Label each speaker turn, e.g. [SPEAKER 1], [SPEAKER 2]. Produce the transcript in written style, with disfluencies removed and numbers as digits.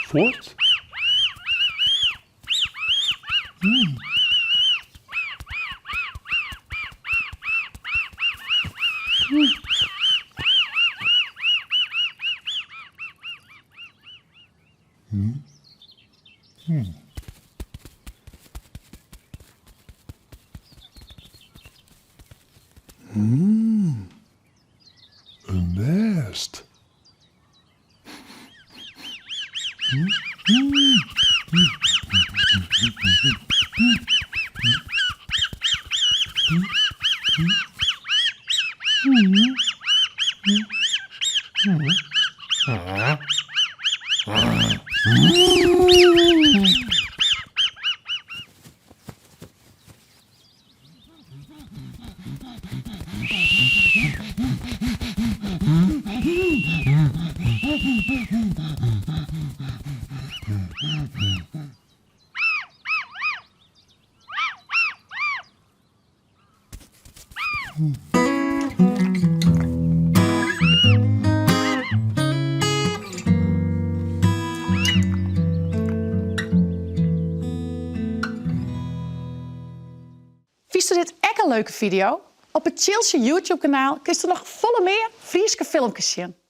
[SPEAKER 1] Fuort? In nêst.
[SPEAKER 2] Fynsto dit ek in leuke fideo? Op it Tsjiltsje YouTube kanaal kinsto noch folle mear Fryske filmkes sjen.